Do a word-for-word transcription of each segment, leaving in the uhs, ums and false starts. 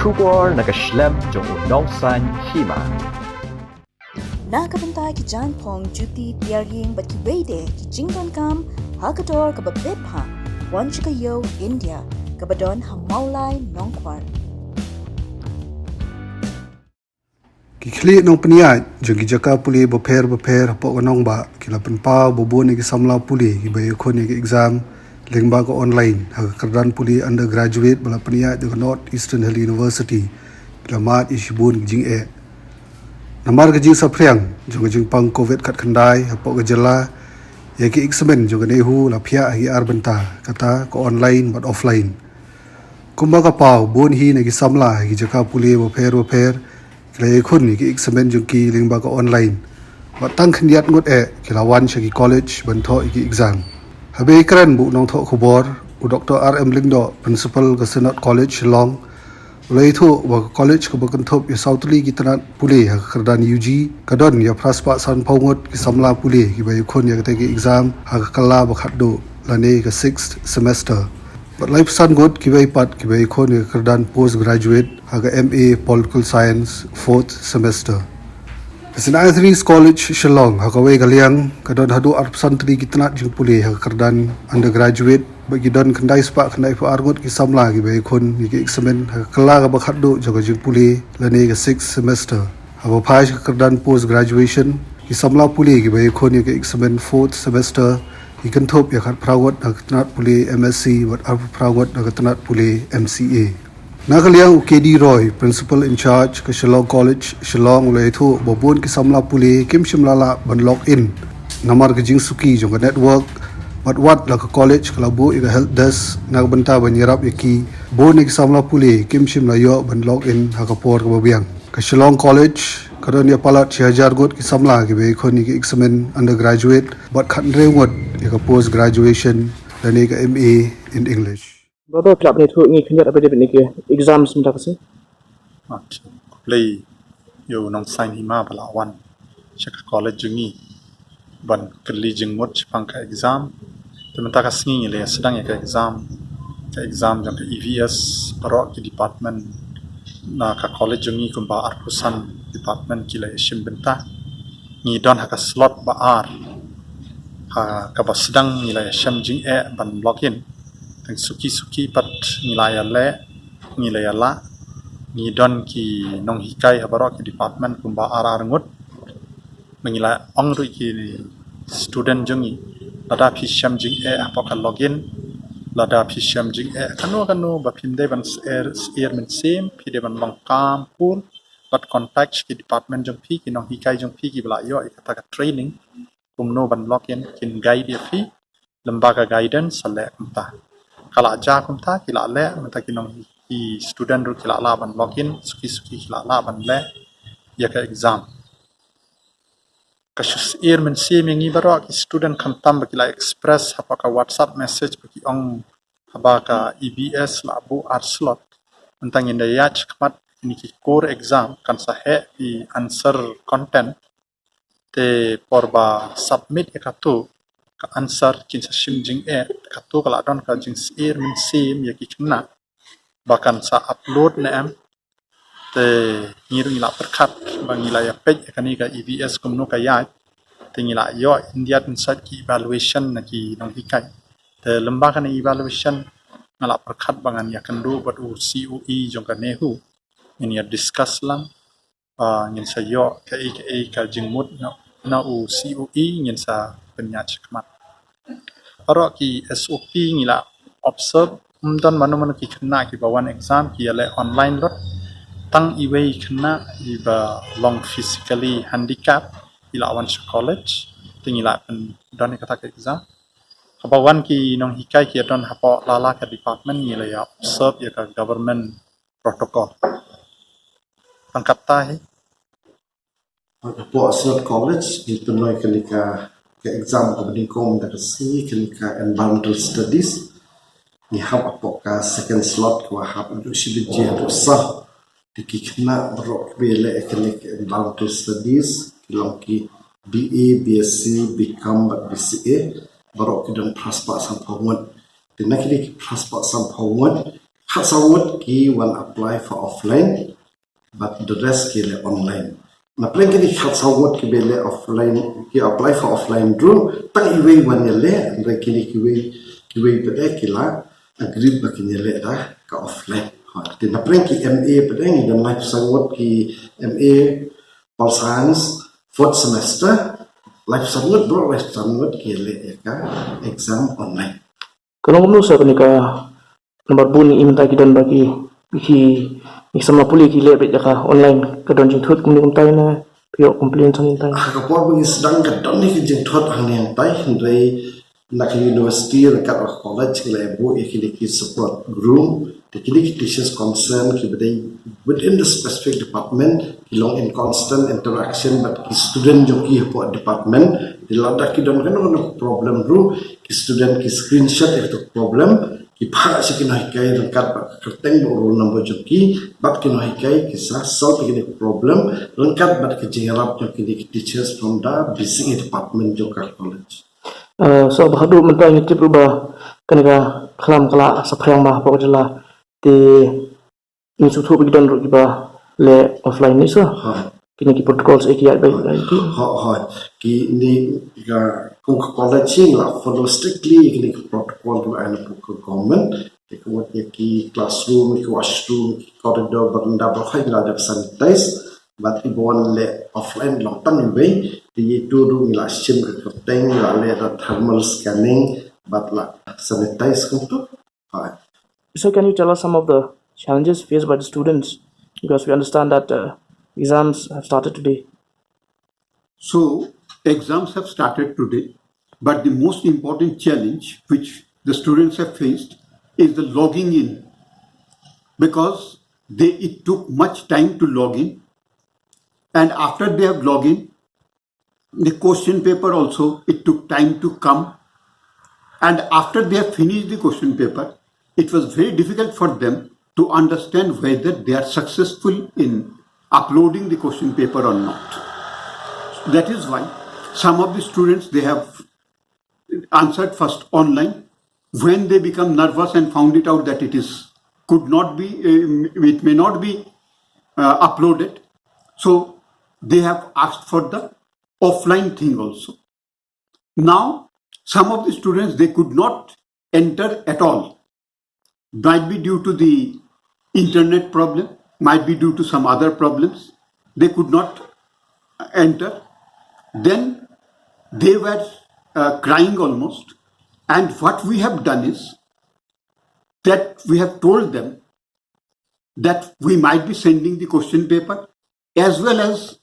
Khubor na ka shlem jong u Nongsaiñ Hima. Na ka bynta ki jaiñphong, juti, tiar ïing bad kiwei de ki jingdonkam ha ka dor kaba bit bha, wan sha ka Ïew India kaba don ha Mawlai Nongkhuar. Ki khlieh nongpynïaid jong ki jaka pule bapher bapher hapoh ka nongbah ki la pynpaw ba bun ïa ki samla pule kiba ïakhun ïa ki exam lyngba ka online ha ka kyrdan pule undergraduate ba la pynïaid da ka North Eastern Hill University, ki la mad ïa shibun ki jingeh. Namar ka jingsaphriang jong ka jingpang covid khatkhyndai hapoh ka jylla, ïa ki exam jong ka NEHU la phiah ha ki ar bynta, kata ka online bad offline. Kumba ka paw, bun hi na ki samla ha ki jaka pule bapher bapher ki la ïakhun ïa ki exam jong ki lyngba ka online. Bad tang khyndiat ngut eh ki la wan sha ki college ban thoh ïa ki exam. Haba ïakren bad u nongthoh khubor, u Doctor R M Lyngdoh, Principal ka Synod College Shillong, u la ïathuh ba ka college kaba kynthup ïa saw tylli ki tnat pule ha ka kyrdan U G ka don ïa phra spah sanphew ngut ki samla pule kiba ïakhun ïa kata ka exam ha ka kylla ba khatduh lane ka sixth semester. Bad laiphew san ngut kiwei pat kiba ïakhun ïa ka kyrdan postgraduate ha ka M A Political Science fourth semester. Ka Saint Anthony's College Shillong ha kawei ka liang ka don haduh arphew san tylli ki tnat jingpule ha ka kyrdan undergraduate, bad ki don khyndai spah khyndaiphew ar ngut ki samla kiba ïakhun ïa ki exam ha ka kylla kaba khatduh jong ka jingpule lane ka sixth semester. Haba phai sha ka kyrdan post graduation, ki samla pule kiba ïakhun ïa ki exam fourth semester ki kynthup ïa khatphra ngut na ka tnat pule M S C bad arphew phra ngut na ka tnat pule M C A. Na ka liang u K D Roy, Principal in Charge ka Shillong College Shillong, u la ïathuh ba bun ki samla pule kim shym la lah ban log in namar ka jingsuki jong ka network, bad wat la ka college ka la buh ïa ka help desk na ka bynta ban ïarap ïa ki, bun ïa ki samla pule kim shym la ïoh ban log in ha ka por kaba biang. Ka Shillong College ka don ïa palat shi hajar ngut ki samla kiba ïakhun ïa ki exam undergraduate bad khathynriew ngut ïa ka post graduation lane ka M A in English. Ba ba phi lah ban ïathuh ïa ngi khyndiat ïa ki exams mynta ka sngi. Khublei ïa u Nongsaiñ Hima ba la wan sha ka college jong ngi ban kylli jingmut shaphang ka exam. Te mynta ka sngi ngi la ïa sdang ïa ka exam, ka exam jong ka E V S, baroh ki department na ka college jong ngi kumba arphew san department ki la ïa shim bynta. Ngi don ha ka slot ba ar, ha kaba sdang ngi la ïa shem jingeh ban log in. Tang suki suki pat ngi la ïa leh, ngi la ïa lah. Ngi don ki nonghikai ha baroh ki department kumba ar ar ngut. Ba ngi la ong ruh ki student jong ngi, lada phi shem jingeh hapoh ka log in, lada phi shem jingeh kano kano ba phim dei ban syier, syier mynsiem, phi dei ban long calm, cool, bad contact ki department jong phi, ki nonghikai jong phi kiba la ïoh ïa kata ka training kumno ban log in, kin guide ïa phi lem bad ka guidance sa leh kumta. Ka la jia kumta, ki la leh, mynta ki nong, ki student ruh ki la lah ban log in, suki suki ki la lah ban leh ïa ka exam. Ka shu syier mynsiem ïa ngi baroh ki student, khamtam ba ki la express hapoh ka WhatsApp message ba ki ong haba ka E V S la buh ar slot, mynta ngin da ïaid shakhmat ïa kine ki core exam, kan sa heh ki answer content. Te por ba submit ïa kato ka answer kin sa shim jingeh, kato ka la don ka jingsyier mynsiem ïa ki khynnah ba kan sa upload ne em. Te ngi ruh ngi la pyrkhat ba ngi la ïa peit ïa kane ka E V S kumno ka ïaid. Te ngi la ïoh khyndiat khyndiat ki evaluation na ki nonghikai. Te lem bad kane evaluation nga la pyrkhat ba ngan ïakynduh bad u C O E jong ka NEHU, ngin ïa discuss lang. Ah, ngin sa ïoh kaei kaei ka jingmut na, na u C O E, ngin sa pynïaid shakhmat. Baroh ki S O P ngi la observe, ym don mano mano ki khynnah kiba wan exam ki ïa leh online lut. Tang iwei i khynnah iba long physically handicap i la wan sha college, te ngi la pyndon ïa kata ka exam. Haba wan ki nonghikai ki ïa don hapoh la la ka department, ngi la ïa observe ïa ka government protocol. Tang katta hi. Hapoh Synod College ngi pynlong kane ka, ka exam kaba nyngkong mynta ka sngi, kane ka Environmental Studies. Ngi hap hapoh ka second slot kaba hap naduh shi baje haduh saw. Te ki khynnah baroh kiba ïaleh kane ka Environmental Studies ki long ki B A, B S C, B Com bad B C A. Baroh ki don phra spah sanphew ngut. Te na kine ki phra spah sanphew ngut Khatsaw ngut ki wan apply for offline, but the rest ki leh online. Na pdeng kine khatsaw ngut ki ba leh offline, ki apply for offline ruh, tang iwei wan ïaleh, hynrei kine kiwei, kiwei pat de ki la agree ba kin ïaleh da ka offline. Hooid, te na pdeng ki M A pat de ngi don laiphew san ngut ki M A Pol Science fourth semester, laiphew san ngut, baroh laiphew san ngut ki ïaleh ïa ka exam online. Ka long kumno sa kane ka nambar bun i mynta ki don ba ki, ki, ki samla pule ki leh beit ïa ka online, ka don jingthut kumne kumtai ne phi ïoh complain sa mynta? Ha ka por ba ngi sdang ka don hi ka jingthut hangne hangtai, hynrei na ka university ryngkat ka college ki la buh ïa kine ki support group, te kine ki teachers concern ki ba dei within the specific department ki long in constant interaction bad ki student jong ki hapoh department. Te lada ki don kano kano problem ruh, ki student ki screenshot ïa ka problem, ki phah sha ki nonghikai ryngkat bad ka kyrteng bad roll number jong ki, bad ki nonghikai ki sa solve ïa kine ki problem ryngkat bad ka jingïarap jong kine ki teachers from the B C A department jong ka college. Uh, so ba haduh mynta ngi tip ruh ba kane ka khlam ka la saphriang bha hapoh ka jylla, te ngi sngewthuh ba ki don ruh kiba leh offline ne sa. Hooid. Kine ki protocols eh ki ïaid beit. Hooid. Hooid, hooid. Kine ka, kum ka college ngi la follow strictly kine ki protocol kiba ai na ka government. Te ka mut ïa ki classroom, ki washroom, ki corridor, veranda baroh ngi la dep sanitize. Bad kiba wan leh offline long tang iwei. Te ïa itu ruh ngi la shim ka kyrteng, ngi la leh da thermal scanning, bad la sanitize kumtu. Hooid. So can you tell us some of the challenges faced by the students? Because we understand that uh, exams have started today. So, exams have started today, but the most important challenge which the students have faced is the logging in, because they, it took much time to log in, and after they have logged in, the question paper also, it took time to come, and after they have finished the question paper, it was very difficult for them to understand whether they are successful in uploading the question paper or not. That is why some of the students, they have answered first online. When they become nervous and found it out that it is, could not be, um, it may not be uh, uploaded, so they have asked for the offline thing also. Now, some of the students, they could not enter at all. Might be due to the internet problem, might be due to some other problems. They could not enter. Then they were uh, crying almost. And what we have done is that we have told them that we might be sending the question paper as well as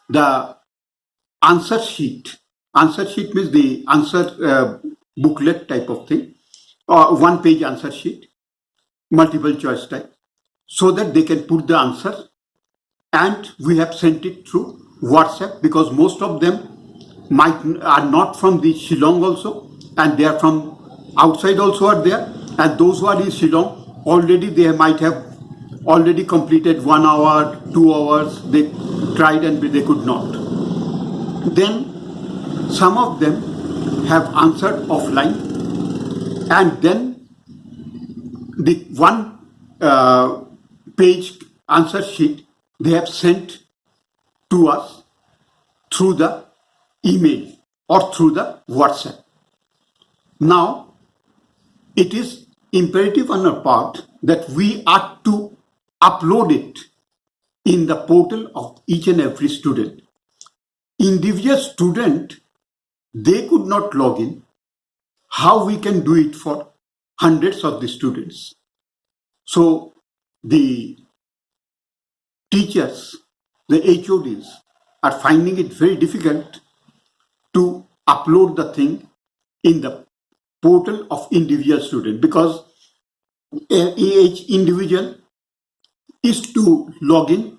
the answer sheet. Answer sheet means the answer uh, booklet type of thing, or one page answer sheet, multiple choice type, so that they can put the answer. And we have sent it through WhatsApp because most of them might, are not from the Shillong also, and they are from outside also are there. And those who are in Shillong, already they might have already completed one hour, two hours, they tried and they could not. Then some of them have answered offline, and then the one uh, page answer sheet they have sent to us through the email or through the WhatsApp. Now, it is imperative on our part that we are to upload it in the portal of each and every student. Individual student, they could not log in. How we can do it for hundreds of the students? So the teachers, the H O Ds are finding it very difficult to upload the thing in the portal of individual student because each individual is to log in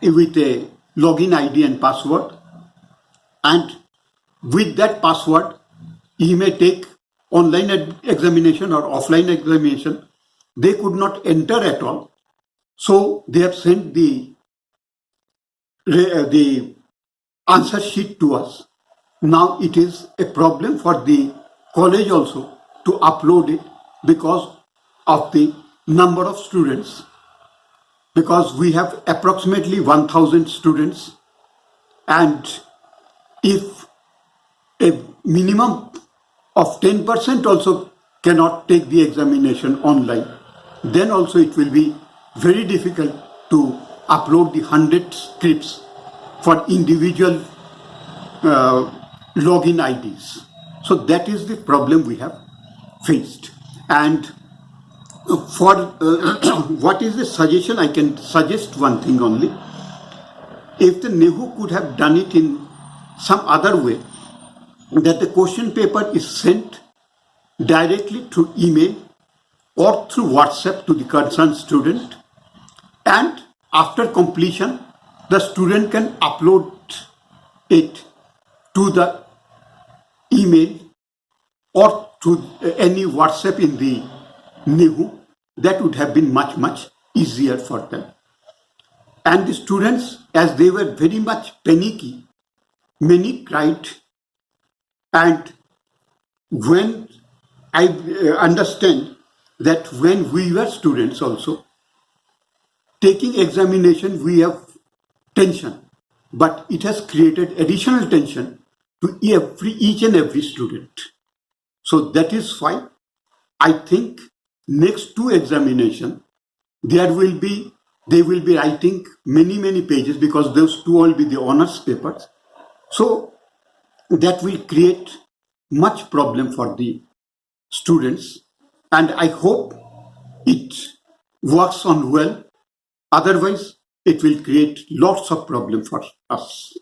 with a login I D and password, and with that password, he may take online examination or offline examination. They could not enter at all, so they have sent the uh, the answer sheet to us. Now it is a problem for the college also to upload it because of the number of students, because we have approximately one thousand students, and if a minimum of ten percent also cannot take the examination online, then also it will be very difficult to upload the hundred scripts for individual uh, login I Ds. So that is the problem we have faced. And for uh, what is the suggestion? I can suggest one thing only. If the NEHU could have done it in some other way, that the question paper is sent directly through email or through WhatsApp to the concerned student, and after completion, the student can upload it to the email or to uh, any WhatsApp in the NEHU. That would have been much, much easier for them. And the students, as they were very much panicky, many cried. And when I uh, understand that when we were students also, taking examination, we have tension, but it has created additional tension to every, each and every student. So that is why I think next two examination, there will be, they will be writing many, many pages, because those two will be the honors papers. So that will create much problem for the students, and I hope it works on well. Otherwise, it will create lots of problem for us.